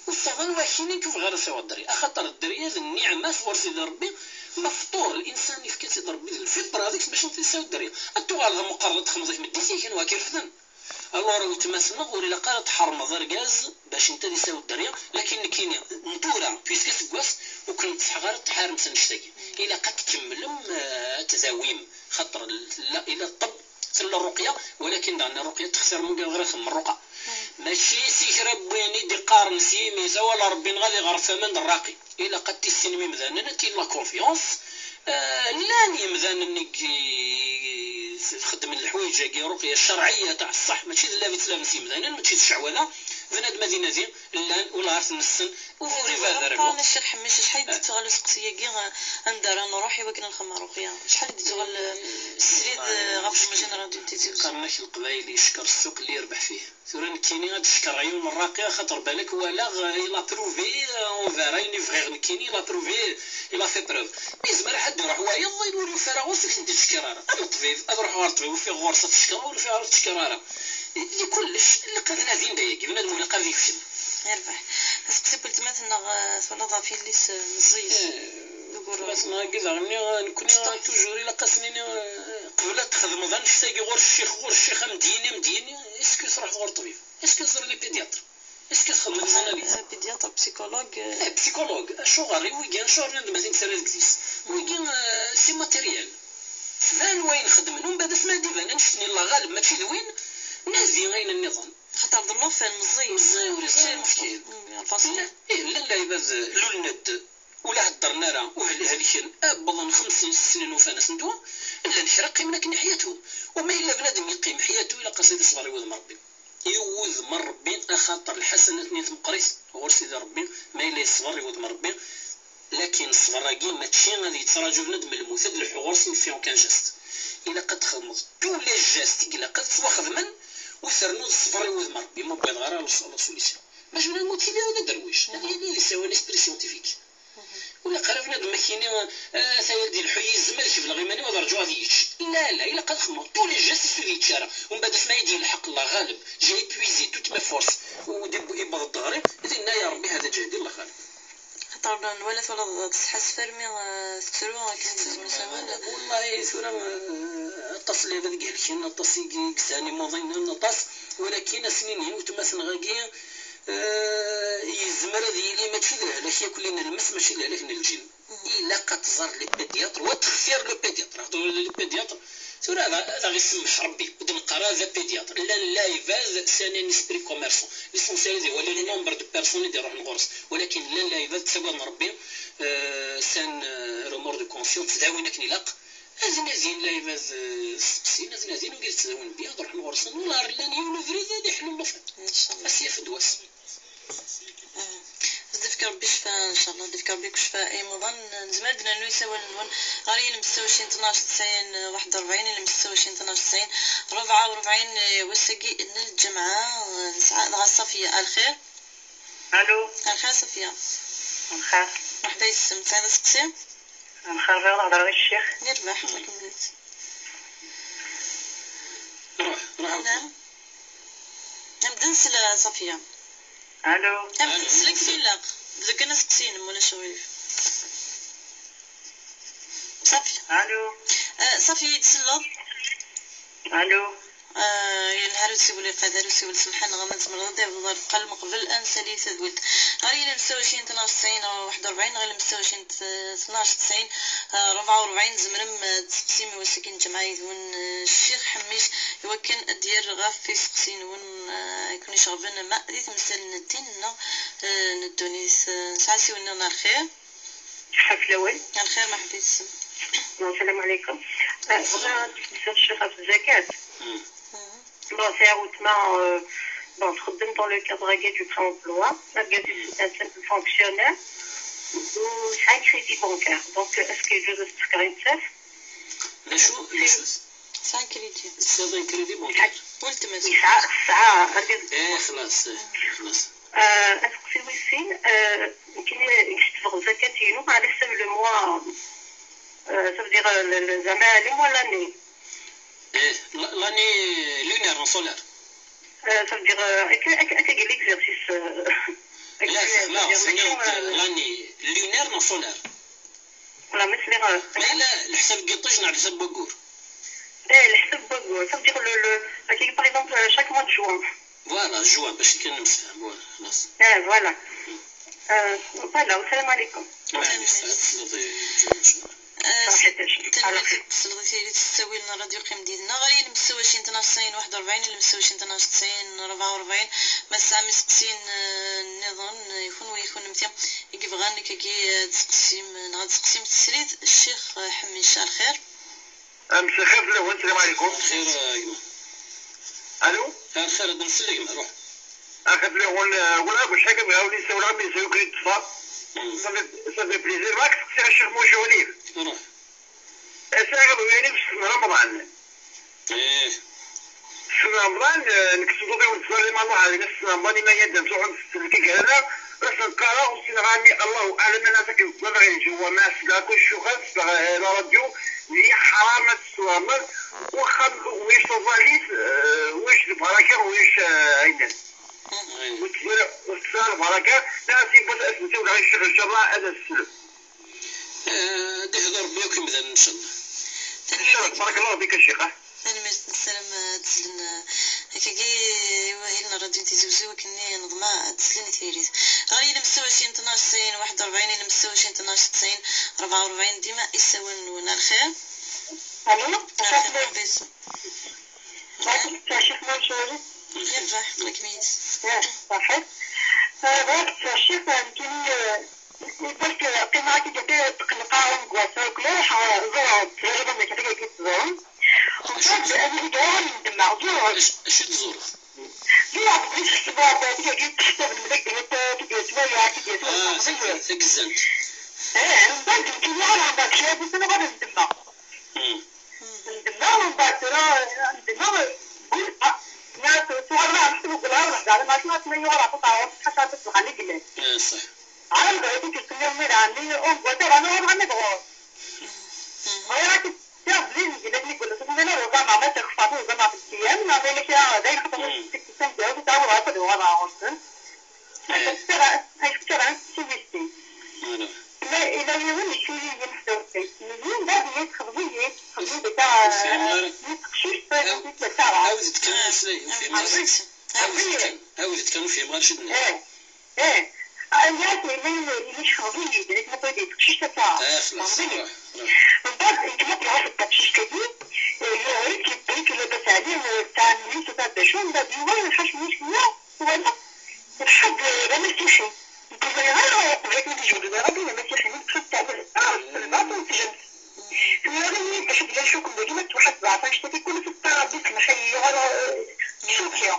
Ur ttaɣen wakini akk bɣan ad sɛuɣ dderya. Axaṭer dderya d nniɛma sɣur Sidi Rebbi, mefṭur, linsan yefka-tt-id Rebbi d lfitra deg-s bac ad sɛu dderya. Ad tuɣaleḍ ad meqqreḍ ad txedmeḍ i tmeddit-ik, anwa k-irefden? Alors, weltma-tneɣ ur ilaq ara ad tḥermeḍ argaz bac netta ad yesɛu dderya, lakin nekkini, n tura, puisque aseggas, ur ken-ttḥeɣ ara ad tḥarem s annect-agi. Ilaq ad tkemmlem, eh, ad tdawim, xaṭer la, ila ṭṭeb, tella rruqya, walakin daɣen rruqya texsir mugar ɣer temruqa. Mačči si kra n win i d-iqqaren s yimi-s, awal Rebbi neɣ ad iɣer f aman d rraqi. Ilaq ad tissinem imdanen, ad tili la confiance. Eh, llan yimdanen i i xeddmen leḥwayeǧ-agi, rruqya ccerɛiyya taɛ ṣṣeḥ, mačči d llab i ttlaben s yimdanen, mačči d cceɛwada. Bnadem ad inadi, llan, wala ar ten-nessen, ur, ur ibɛed ara lweqt. Qqaren a Ccix Ḥemmic, acḥal i d-ttuɣal useqsi-agi, eh, anda ara nruḥ i wakken ad nxemmem rruqya? Acḥal i d-ttuɣal, eh, srid, eh, ɣef lmejal n Radio n Tizi Uzzu? Qqaren-ak Leqbayel yeckeṛ ssuq اللي يربح فيه. Tura nekkini ad d-cekkreɣ yiwen n rraqi, axaṭer balak walaɣ, eh, il a prouvé, eh, envers ayen i bɣiɣ nekkini, il a prouvé, il a fait preuve. Mi yezmer ad d-iruḥ wayeḍ, ayen ur yufi ara ɣur-s, ad k-ten-id-icekker ara. Am ṭṭbib, ad ruḥeɣ ɣer ṭṭbib, ufiɣ ɣur-s ad t-cekkreɣ, ur ufiɣ ara ur t-cekker ara. Di kullec, ilaq ad nadin d ayagi, bnadem ur ilaq ara ad yekcem. Yerbeḥ. Aseqsi n weltma-tneɣ, eh, twalaḍ ɣef yelli-s, eh, meẓẓiyet. Eh, Tura, agi daɣen, nekkni toujours ilaq ad s-nini, eh, qbel ad txedmeḍ annect-agi ɣur ccix, ɣur ccix, amedyen, amedyen, est-ce que truḥeḍ ɣur ṭṭbib? Est-ce que teẓriḍ les pédiatres? Est-ce que txedmeḍ les analyses? Pédiatre, psychologue. Eh, psychologue, acuɣer i wigi, acuɣer nnan-d ma tin terra deg dis? Wigi, eh, c'est matériel. Tban wayen xeddmen, umbeɛd asmi ad d-iban annect-nni, Allah ɣaleb, mačči d win, nadi ayen nniḍen. Xaṭer d llufan meẓẓiyen. Meẓẓiyen, ur yesɛi lmefkin. Llan, eh, llan lɛibad, lulen-d, ur la heddren ara, ur hel-, helken, wwḍen xemsin, ssnin ufan-asen ddwa, llan kra qqimen akken ḥyatu. Uma yella bnadem yeqqim ḥyatu, ilaq-as ad iṣber i wudem Ṛebbi. I wudem Ṛebbi, axaṭer lḥasanat-nni tmeqqrit ɣur Sidi Ṛebbi, ma yella yeṣber i wudem Ṛebbi, lakin ṣṣber-agi mačči ad yettraǧu bnadem lmut, ad lḥu ɣur-s, ur yeffi aucun geste. Ilaq ad txedmeḍ tous les gestes i ilaq ad ttwaxedmen, u ternuḍ ṣṣber i wudem Ṛebbi, ma wwiḍeɣ ara la solution. Maca bnadem ur t-ili ara d aderwic, ad yili ad yesɛu un esprit scientifique. Ula qrib bnadem akini, eh, ata ad d-ilḥu yizem, ad kebleɣ iman-iw, ad rǧuɣ ad yečč. La, la, ilaq ad xedmeɣ tous les gestes, ur yečči ara. Umbeɛd asmi ay d-yelḥeq, Allah ɣaleb, j'ai épuisé toute ma force, u d-iwweḍ-d ɣer-i, dinna ya Ṛebbi, hada ǧehdi, Allah ɣaleb. Xaṭer nwala twalaḍ tesḥassef armi, eh, tettru akken yezmer s awal. Wallahi, tura, eh, aṭas n lɛibad i ihelken, aṭas i i yesɛan imuḍinen, aṭas, walakin ad sen-inin, wetma-tneɣ-agi, eh, yezmer ad yili mačči d lehlak yakk n lmut, mačči d lehlak n lǧin. Ilaq ad tẓer le pédiatre, wa textir le pédiatre, ad tẓer le pédiatre. Tura ad, ad aɣ-isemmeḥ Ṛebbi, ur d-neqqar ara d apédiatre. Llan lɛibad sɛan un esprit commerçant. L'essentiel ad iwali le nombre de personnes i d-iruḥen ɣur-s. Walakin llan lɛibad ttagaden Ṛebbi, eh, sɛan, eh, remords de conscience, ttdawin akken ilaq. Ad nadin lɛibad, eh, steqsin, ad nadin wigi yettdawin bien, ad ruḥen ɣur-sen. Wala llan yiwen ubrid ad iḥlu llufan. Inchallah. Ad s-yaf ddwa-s. Ah. Ad d-ifk Ṛebbi ccfa, inchallah, ad d-ifk Ṛebbi ccfa i imuḍan. Nezmer ad d-nernu isawalen-nwen ɣer ilem ستة وعشرين اثناش تسعين واحد وأربعين, ilem ستة وعشرين اثناش تسعين ربعة وأربعين, eh, wass-agi n lǧemɛa, eh, nesɛa dɣa Safiya. Alxir? Allo? Alxir Safiya. Alxir. Mṛeḥba yes-m, tesɛiḍ aseqsi? Alxir, bɣiɣ ad hedreɣ i ccix. Yerbeḥ, akken bɣiɣ. Ruḥ, ruḥ. Naam. Amdan s la Safiya. Allo. Amdan s la, akken ilaq. Bdu kan aseqsi-inem, ulac aɣilif. Safiya. Allo. Eh, Safiya, i d-tselleḍ? Allo. Ah, yelha, ar usiwel iqad, ar usiwel, semḥ-aneɣ, ma tzemreḍ ad d-tawḍeḍ ɣer lqalem qbel ad nsali tadwilt. Ɣer yilem ستة وعشرين اثناش تسعين واحد وأربعين, ɣer yilem ستة وعشرين اثناش تسعين ربعة وأربعين, tzemrem, eh, ad d-testeqsim i wass-agi n lǧemɛa yid-wen, eh, Ccix Ḥemmic, i wakken ad d-yerr ɣef yiseqsiyen-nwen, eh, i ken-iceɣben, ama di temsal n ddin neɣ, eh, n ddunit. Eh, nesɛa asiwel-nniḍen ar lxir. Ṣṣeḥḥa fell-awen. Ar lxir, mṛeḥba yes-m. Assalamu ɛlikum. Eh, bɣiɣ ad d-sqsiɣ ccix ɣef zzakat. Bon, c'est un routement, euh, bon, تخدم dans le cadre du pré-emploi. Argaz-is un simple fonctionnaire. وسعى crédit bancaire. Donc, est-ce que يجوز أن تسكر يتساف؟ D acu? D acu? Tesɛa crédit. Tesɛiḍ un crédit bancaire. Weltma-s. يسعى، يسعى، argaz. Eh, xlas, eh, xlas. Euh, est-ce que c'est aussi, euh, كي يكتب زكاة ينو على حسب le mois, euh, ça veut dire, euh, le, le, زعما le mois, l'année. Eh, la-, l'année lunaire, non solaire. Euh, ça veut dire, euh, هكا، هكا، هكا قال l'exercice, euh, لا، actuel, لا، c'est-à-dire, c'est ماشي, euh, l'année lunaire, non solaire. ولا مثل، آه، ما إلا الحساب قيطج على حساب بوغور. إيه، الحساب بوغور. Ça veut dire le, le, هكا، par exemple, chaque mois de juin. Voilà, juin، باش كان نمسفهم. Voilà، خلاص. إيه، voilà. آه، voilà، والسلام عليكم. معليش، ساعات تصلي الجو إن شاء الله. Eh, صراحة. Tanemmirt-ik s tselḍit-agi d ttawil n Rradyu Qim Did-nneɣ. Ɣer yilem ستة وعشرين اثناش تسعين واحد وأربعين, ilem ستة وعشرين اثناش تسعين ربعة وأربعين. Ma tesɛam iseqsiyen, eh, nniḍen, eh, i kunwi, i kunemti i yebɣan akkagi, eh, ad tseqsim, eh, neɣ ad tseqsim srid Ccix, eh, Ḥemmic. Ar lxir. مساء الخير فلاون، السلام عليكم. الخير، آه، يما. الو. آه، الخير، هذا نسلك، روح. اخي فلاون، آه، ولا بشحال كنبغيو نساو العام يساو كريت الصفار. صافي، صافي بليزير. معك سقسي على الشيخ موشي وليد. روح. الساعة غير في سنة رمضان. ايه. سنة رمضان، آه، نكتبو غير ونتسوى لي مانو على نفس سنة رمضان، ما يندم سوحن في الكيك هذا، بس نقرا وسنة غامي، الله أعلم، أنا فاكر بزاف غير جوا ما سلاكو الشغل، سلاك لا راديو، هي حرام السوامر، واخا ويش تظاليت، آه، ويش البركة، ويش، آه، عينك. وتسال، وتسال البركة، لا سي بس أسمتي ولا غير الشغل إن شاء الله، هذا السلوك. Eh, Eh, ad ihdu Rebbi akk imdanen, ncallah. Tanemmirt. Ncallah, barakallahu fik a ccix. Tanemmirt, nessaram ad d-slen, eh, akkagi i wahil n Rradyu n Tizi Wezzu, akken i neḍmeɛ ad d-slen i tiririt. Ɣer yilemsew ɛecrin tnac tesɛin waḥed u rebɛin, yilemsew ɛecrin tnac tesɛin rebɛa u rebɛin, dima isawalen-nwen. Ar lxir. Alo. Ar lxir, merḥba yes-wen. Yerbeḥ, aql-ikem yid-s. Yerbeḥ. Bɣiɣ ad ttɛaciɣ, nekkini, eh, ibarek, eh, qqimeɣ akka gata tqelqeɣ ungwateɣ akk, la ruḥeɣ, eh, ẓureɣ-d, ẓureɣ-d amek akka i tẓurem. Ufiɣ-d ad iliɣ ɣur-m ndemmeɣ, ẓureɣ-d. Acu, acu i tẓureḍ? Ẓureɣ-d belli tḥesbeḍ-d akka i teḥsab lemlak, akka i d-yettwaya, akka i d-yettwaya. Ah, tagezzant. Eh, mbeɛd nekkini ɣur-m, mbeɛd kra n wussan ɣur-m ndemmeɣ. Hmm. Ndemmeɣ, mbeɛd tura, ndemmeɣ, gul, ah, nniɣ-as, tuɣal ma ɛrfet deg ulɣar, neɣ zeɛma ma tella yuɣal ɣef uqerru, ḥaca ad tebɣan i yellan. Eh, ṣṣeḥ. Ɛawdeɣ i tikkelt-nniḍen i lɛammi, ur mbeɛd ara, nuɣal ɣer ad ɣur. Bɣiɣ ad k-id-ssiɣ belli deg yellan mi yella, s uqbel ad uẓameɣ, ma tt-ixef, ad uẓameɣ f lkiyam, neɣ ma yella kra, d ayen xaṭer, hmm, seg tisent, ad uẓameɣ, ad uɣaleɣ ɣur-sen. Voilà. Ila, ila yiwen yekcem-iyi-d, mbeɛd-nni txeḍb-iyi-d, txeḍb-iyi-d akka, eh, teqcict, eh, aw-, aw-, awd-d kan ameslay, ur fhimeɣ ara. Awd-d kan, awd-d kan, ur fhimeɣ ara acu d-tenniḍ. Eh, eh. Ah, ila, ila, ila yecɣeb-iyi-d, akken ad d-teqcict akka. Ah, xlas, ruḥ, ruḥ. Mbeɛd, nekk ma ṭṭleɣ ɣef teqcict-agi, eh, yuɣ-itt, yewwi-tt, ula d At Ɛli, eh, tesɛa mmi-s, ur d acu, mbeɛd yuɣal lḥac-nni cwiya, twala, iṣeḥḥa-d, eh, d amasiḥi. Nekk ur ẓriɣ ara, qbel akken ad d-ijbed, ẓriɣ kan d amasiḥi, mi d-tḥudd teɛbed, ah, lbaṭel tejjem. Tura, mi d-iḥedded lḥukm dagi, ma tettwaḥaseb ɣef annect-agi, kul ass teṭṭar Rebbi semmeḥ-iyi, yuɣal, eh, cukkiɣ.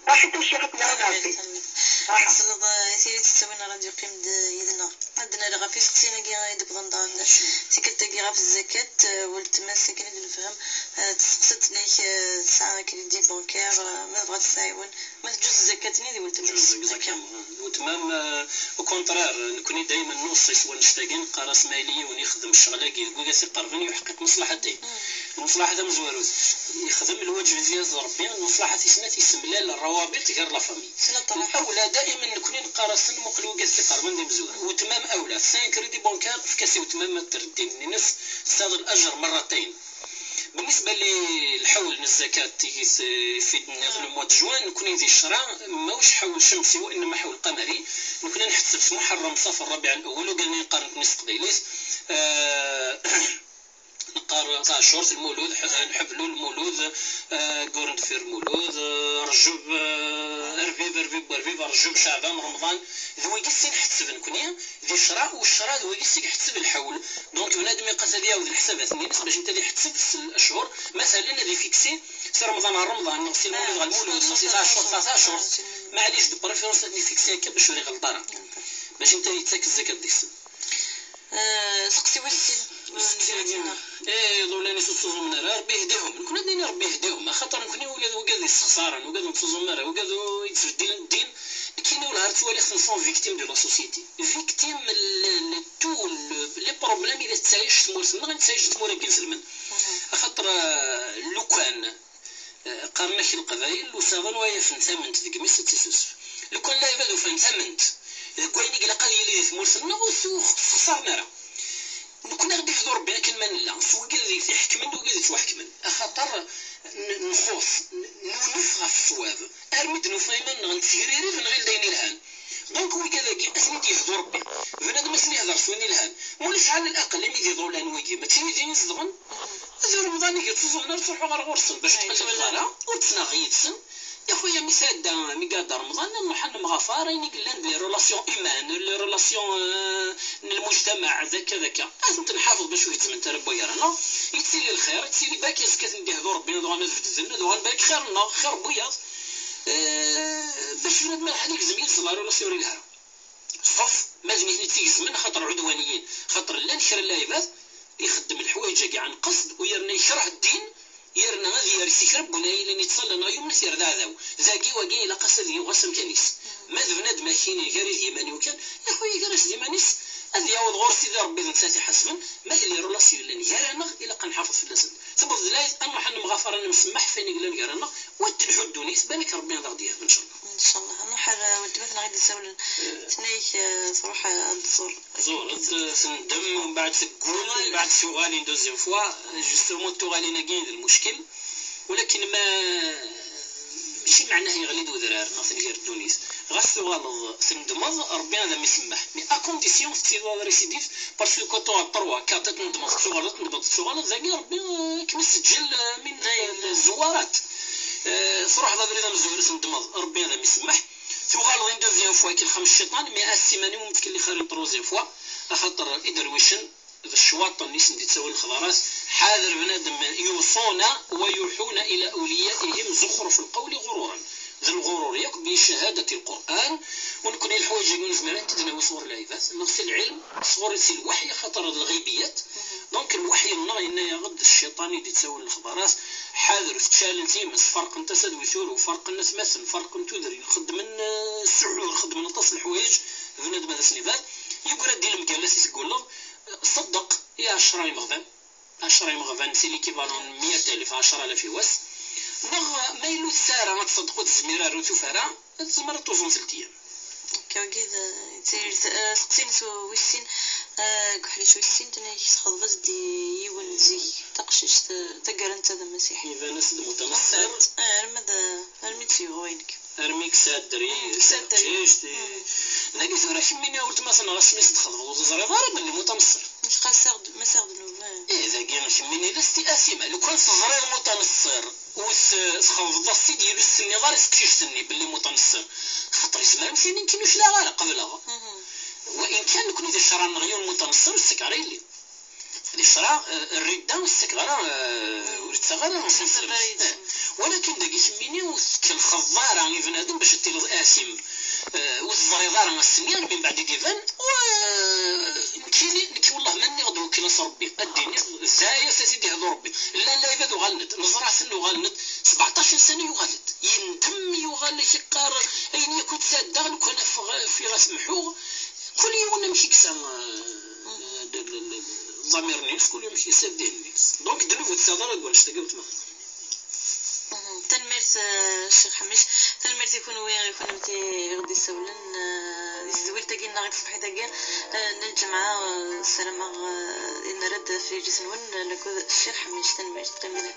Raḥet a ccix, ad ken-iɛawen Rebbi. Amin, amin. Raḥa. Tesleḍ, eh, i tiririt tettawin ṛṛadyu, qqim-d, eh, yid-neɣ. Ad d-nali ɣef isteqsiyen-agi i d-wwḍen daɣen tikkelt-agi ɣef zzakat, eh, weltma-s akken i d-nefhem, eh, testeqsa-d nek, eh, tesɛa crédit bancaire, eh, ma tebɣa ad tt-tɛiwen, ma teǧǧuz zzakat-nni di weltma-s. Teǧǧuz zzakat. Weltma-m, eh, au contraire, nekni daymen nuṣṣi s wannect-agi, neqqar-as ma yella yiwen yexdem ccɣel-agi deg widak iqerben, yuḥqiq maslaḥat-agi. Mm. Lmeṣlaḥa tamezwarut, yexdem lwaǧeb di yad Rebbi, lmeṣlaḥa tis snat, yessemlal rawabit gar la famille. Awla, daymen nekni neqqar-asen, muqel widak iqerben d imezwura. Weltma-m awla, tesɛa un crédit bancaire, efk-as i weltma-m ad terr ddin-nni-ines, tesɛiḍ lajer merratayn. Belnisba li lḥawl n zzakat i t-, i t-id-nniḍ, le mois de juin, nekni di ccra, ma ur ḥawl ccemsi wa innama ḥawl qamari, nekni nḥetteb s Muḥerrem, Ṣafar, Rabiɛ Lawal, ugar-nni neqqar nekni s teqbaylit, eh, neqqar taɛcurt, Lmulud, ḥ-, nḥeblu Lmulud, eh, Gurn deffir Lmulud, eh, Rǧeb, eh, Rbib, Rbib, Rbib, Rǧeb, Ceɛban, Remḍan, d wigi sin ḥetteb nekni, di ccra, u ccra d wagi i iḥetteb lḥawl. Donc, bnadem iqqas ad iɛawed leḥsabat-nni-ines bac netta ad iḥetteb s lechur. Matalen, ad ifiksi si Remḍan ɣer Remḍan, neɣ si Lmulud ɣer Lmulud, neɣ si taɛcurt ɣer taɛcurt. Maɛlic, de préférence ad ifiksi akka bac ur iɣelḍ ara. Bac netta ad yettak zzakat deg-sen. Eh, seqsi wis sin. Seqsi wis sin. Eh, iḍulan-is ur ttuẓumen ara, Rebbi yehdihum. Nekni ad nini Rebbi yehdihum, axaṭer nekni ula d wigad yessexṣaren, wigad ur ttuẓumen ara, wigad ur yettbeddilen ddin, nekkini ur ttwaliɣ-ten sont victimes de la société. Victime n, n tous le, les problèmes i la tettɛic tmurt-nneɣ, i tettɛic tmura n yinselmen. Axaṭer, eh, lukan, eh, qqaren-ak Leqbayel, usaḍan wa yafen tamment deg imi-s ad tt-isusef. Lukan lɛibad ufan tamment deg wayen i ilaq ad yili di tmurt-nneɣ, ur t-, ur t-ssexṣaren ara. Nekkni ad ɣ-d-ihdu Rebbi akken ma nella, s wigad i t-iḥekmen d wigad i ttwaḥekmen. Axaṭer n-, nxuṣ, n-, nunef ɣef ṣṣwab, armi d-nufa iman-nneɣ nettegririb, nɣil d ayen ilhan. Donc, wigad-agi, ad ten-id-yehdu Rebbi. Bnadem ad sen-ihder s wayen ilhan. Ma ulac ɛla laqel, imi d iḍulan wigi, mačči d din i zedɣen? Ad Remḍan igi ttuẓumen ara ttruḥu ɣer ɣur-sen bac teqqel lxala, ur ttnaɣ yid-sen. Ya xuya, mi tɛedda, mi iɛedda Remḍan, ad nruḥ ad nemɣafar ayen i yellan d les relations humaines, les relations, euh, n lmujtamaɛ, d akka, d akka. Ad tent-nḥafeḍ bac ur gezzment ara wway-nneɣ. Yettili lxir, yettili bak azekka ad ten-id-ihdu Rebbi, ad uɣalen ad bedden, ad uɣalen balak xir-nneɣ, xir n wiyaḍ. Eh, bac bnadem ad iḥal igzem yid-sen la relation ur ilha ara. Ṣṣef, ma d nitni i tt-igezmen, xaṭer ɛudwaniyin, xaṭer llan kra n lɛibad ixeddem leḥwayeǧ-agi ɛan qesd, u yerna yekreh ddin, yerna ad yers i kra n win ara yilin yettṣallan neɣ yumen, ad t-yerr d aɛdaw. Dagi, wagi ilaq-as ad yuɣal s amkan-is. Ma d bnadem akkin gar-i d yiman-iw kan, ya xuya, gar-as d yiman-is, ad yaweḍ ɣur Sidi Rebbi d netta ad t-iḥasben. Ma d les relations yellan gar-aneɣ, ilaq ad nḥafeḍ fell-asent. Tewweḍ-d lɛid, ad nruḥ ad nemɣafar, ad nemsemmeḥ ɣef wayen i yellan gar-aneɣ, u ad telḥu ddunit, balak Rebbi ad aɣ-d-yehdu, ncallah. إن شاء الله نروح على ولد مثلا غير يساول تنايك، آه، تروح، آه، تزور. زورت، آه، تندم، ومن بعد تقول، ومن بعد تيوغالين دوزيام فوا. جوستومون توغالين اكيد المشكل، ولكن ما ماشي معناه يغلي ذرار ناثن غير الدونيس. غاس توغالض تندمض، ربي هذا ما يسمح، مي ا كونديسيون تسيدو هذا ريسيديف. باسكو كو تو تروا كات تندمض، توغالض تندمض، توغالض ذاكي ربي، آه، كم يسجل، آه، من الزوارات. آه، تروح ذا بريد مزور تندمض، ربي هذا ما يسمح. توغالض ان دوزيام فوا كي الخمس الشيطان، مي اسيماني ممكن اللي خارج تروزيام فوا، اخاطر ادرويشن ذا الشواط النيس ندي تسوي الخضارات. حاذر بنادم يوصون ويوحون الى اوليائهم زخرف القول غرورا. ذا الغرور ياك بشهادة القرآن، ونكون الحوايج يقول زمان كدنا وصور العباد نغسل العلم صغور سي الوحي خاطر الغيبيات. دونك الوحي النار إنه يغد الشيطان يدي تسوي الخبرات. حاذر تشالن تيمس فرق انت سد وثور وفرق الناس مثل فرق انتو دري خد من، آه، السحور خد من الطاس الحوايج. بنادم هذا سنيفات يقول هدي المقالة سي تقول له صدق يا عشرة يمغبان. عشرة يمغبان سي ليكيفالون مية ألف، عشرة آلاف يواس. نغ ما يلو تسارة ما تصدقوا تزمير الرتوف هذا تزمر توزن ثلاث أيام. كاكيد تسير سقسين سو ويسين، آه، كحريش ويسين تنايك تخضبز دي يون زيك تقشش تقرن تذا مسيحي. إذا نسد متنصر. آه، رمد، رمد سيو وينك. Armi ksɛa dderya. Ksɛa dderya. Dagi tura kemmini a weltma-tneɣ asmi s-d-txeḍbeḍ ur teẓriḍ ara belli mutaneṣṣir. Maca xas seɣ-d, ma seɣ-d nnuba. Ih, dagi kemmini la s-t-, asima, lukan teẓriḍ mutaneṣṣir ur t-, txeḍbeḍ-as-t-id yal ur s-tenniḍ ara i teqcict-nni belli mutaneṣṣir. Xaṭer izmer am tin nekkini ur claɣ ara qebleɣ. Wa in kan nekkni di ccṛeɛ-nneɣ yiwen mutaneṣṣir ur t-ttak ara yelli. Di ccṛeɛ, eh, rridda ur tettakeḍ ara, eh, ur yettaɣ ara s-, walakin dagi kemmini ur tkelxeḍ ara i bnadem bac ad tiliḍ asim. Eh, ur teẓriḍ ara ass-nni, min baɛd i d-iban, u, eh, nekkini, nekk wellah ma nniɣ-d wekkil-as Rebbi, ad d-iniɣ, zaya s ad t-id-ihdu Rebbi. Llan lɛibad uɣalen-d, neẓra-ten uɣalen-d, sebɛeṭṭac n ssana yuɣal-d. Yendem, yuɣal ak-iqqar, ayen yakk ur d-sɛeddaɣ, lukan af-, fiɣ ad t-mḥuɣ. Kul yiwen amek i yesɛa, eh, d-, d-, d-, d-, ḍamir-nni-ines, kul yiwen amek i yesɛa ddin-nni-ines. Donc, ddnub ur tesɛiḍ ara deg wannect-agi weltma. Tanemmirt, eh, Ccix Ḥemmic. Tanemmirt i kunwi, i kunemti i ɣ-d-isawlen, eh, di tedwilt-agi-nneɣ i tṣebḥit-agi, eh, n lǧemɛa, eh, ssarameɣ, eh, nerra-d ɣef lǧis-nwen, eh, akked Ccix Ḥemmic. Tanemmirt, qqimen.